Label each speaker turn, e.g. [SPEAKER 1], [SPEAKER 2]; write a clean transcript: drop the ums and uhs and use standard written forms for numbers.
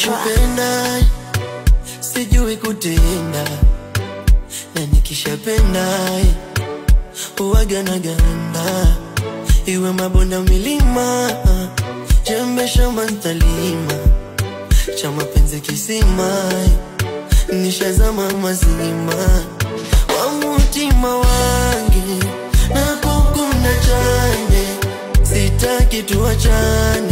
[SPEAKER 1] Kama kupenda sijui kutenda, na nikishapenda huwaga naganda. Iwe mabonde milima, jembe shamba ntalima, cha mapenzi kisima, nishazama mazima. Wa mutima wange na kukunda chane, sitaki tuachane.